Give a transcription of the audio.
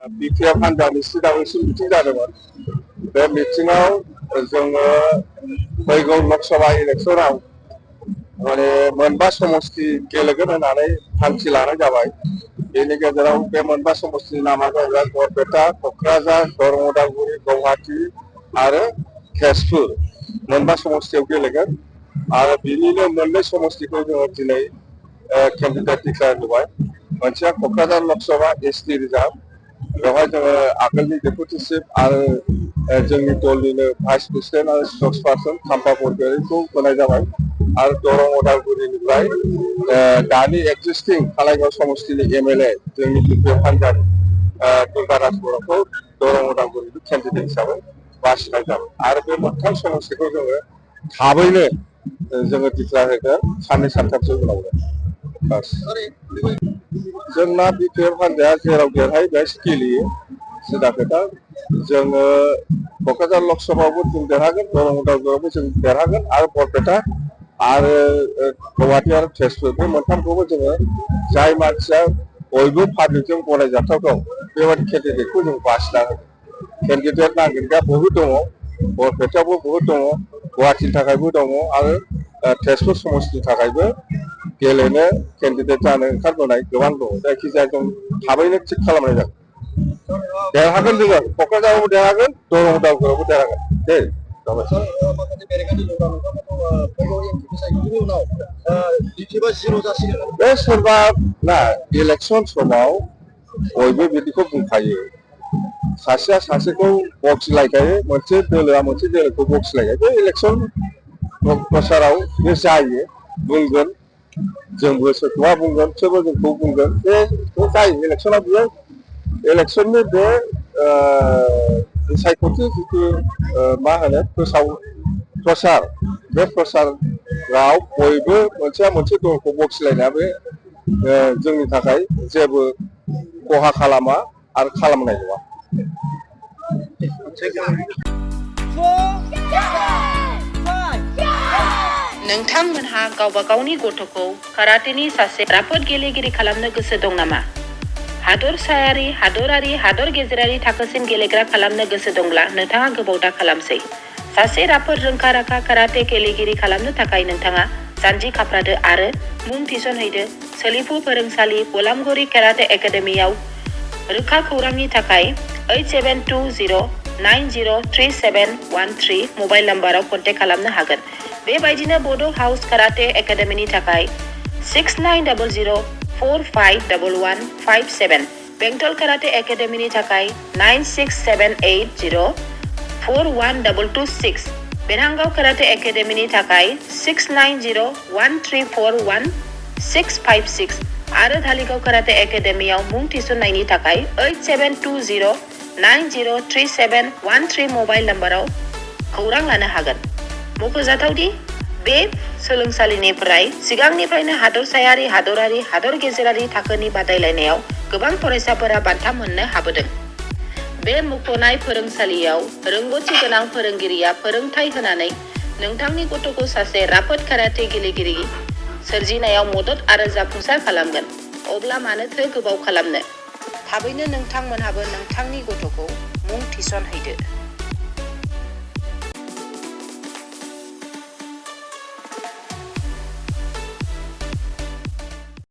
BTR हान्जानि सिगांसिम meeting जादोंमोन। बे मिटिङाव जोङो फैगौ लकसभा इलेक्सनाव माने मोनबा समस्ति गेलेगोन होननानै थांखि लानाय जाबाय। बेनि गेजेराव बे मोनबा समस्तिनि नामा जाबाय बरपेटा, क'क्राझार, दरं, उदालगुरि, गुवाहाटी आरो तेजपुर मोनबा समस्तियाव गेलेगोन। आरो बिनिनो मोननै समस्तिखौ जोङो दिनै केन्डिडेट डिक्लेयार होबाय। मोनसेया क'क्राझार लकसभा एसटि रिजार्भ, बेवहाय जोङो आगोलनि डेपुटि चिफ आरो जोंनि दलनिनो भाइस प्रेसिडेन्ट आरो स्पक्स पार्सन खाम्फा बरगयारिखौ होनाय जाबाय। आरो दरं उदालगुरिनिफ्राय दानि एक्जिस्टिं खालायगाव समस्तिनि एमएलए जोंनि बिटिआर हान्जानि दुर्गाराज बर'खौ दरं उदालगुरिनि केन्डिडेट हिसाबै बासिनाय जाबाय। आरो बे मोनथाम समस्तिखौ जोङो थाबैनो जोङो डिक्लेयार होगोन साननै सानथामसो उनावनो। जोंना बिटिआर हान्जाया जेराव देरहायो बेहाय गेलेयो, सिदा खोथा। जोङो क'क्राझार लकसभायावबो जों देरहागोन, दरं उदालगुरियावबो जों देरहागोन आरो बरपेटा आरो गुवाहाटी आरो तेजपुर बे मोनथामखौबो जोङो जाय मानसिया बयबो पाब्लिकजों गनायजाथावथाव बेबायदि केन्डिडेटखौ जों बासिना होगोन। केन्डिडेट नागिरग्रा बहुद दङ, बरपेटायावबो बहुद दङ, गुवाहाटीनि थाखायबो दङ आरो तेजपुर समस्तिनि थाखायबो गेलेनो केन्डिडेट जानो ओंखारबोनाय गोबां दङ। जायखिजाया जों थाबैनो थिग खालामनाय जागोन। देरहागोन जोङो, क'क्राझारावबो देरहागोन, दरं उदालगुरियावबो देरहागोन। दे बे सोरबा ना इलेक्सन समाव बयबो बिदिखौ बुंखायो, सासेया सासेखौ बखिलायखायो, मोनसे दोलोआ मोनसे दोलोखौ बखिलायखायो। बे इलेक्सन प्रसाराव बे जायो, बुंगोन, जोंबो सोरखौबा बुंगोन, सोरबा जोंखौ बुंगोन, बे जायो इलेक्सनाव। बियो इलेक्सननि बे सायख'थि जिथु मा होनो प्रसार, बे प्रसाराव बयबो मोनसेया मोनसे दलखौ बखिलायनाया बे जोंनि थाखाय जेबो खहा खालामा आरो खालामनाय नङा। नोंथांमोनहा गावबा गावनि गथ'खौ काराटेनि सासे राफोद गेलेगिरि खालामनो गोसो दं नामा? हादरसायारि, हादरारि, हादर गेजेरारि थाखोसिम गेलेग्रा खालामनो गोसो दंब्ला नोंथाङा गोबाव दा खालामसै। सासे राफोद रोंखा-राखा काराटे गेलेगिरि खालामनो थाखाय नोंथाङा जानजि खाफ्रादो आरो मुं थिसनहैदो सोलिफु फोरोंसालि बलामगुरि काराटे एकाडेमियाव। रोखा खौरांनि थाखाय 8720903713 मबाइल नाम्बाराव कन्टेक्ट खालामनो हागोन। बेबायदिनो बड' हाउस काराटे एकाडेमिनि थाखाय 6900451157, बेंटल काराटे एकाडेमिनि थाखाय 9678041226, बेरहांगाव काराटे एकाडेमिनि थाखाय 6901341656 आरो धालिगाव काराटे एकाडेमियाव मुं थिसननायनि थाखाय 8720903713 मबाइल नाम्बाराव खौरां लानो हागोन। मख'जाथावदि बे सोलोंसालिनिफ्राय सिगांनिफ्रायनो हादरसायारि, हादरारि, हादर गेजेरारि थाखोनि बादायलायनायाव गोबां फरायसाफोरा बान्था मोननो हाबोदों। बे मुंख'नाय फोरोंसालियाव रोंग'थि गोनां फोरोंगिरिया फोरोंथाय होनानै नोंथांनि गथ'खौ सासे राफोद काराटे गेलेगिरि सोरजिनायाव मदद आरो जाफुंसार खालामगोन। अब्ला मानोथो गोबाव खालामनो? थाबैनो नोंथांमोनहाबो नोंथांनि गथ'खौ मुं थिसनहैदो।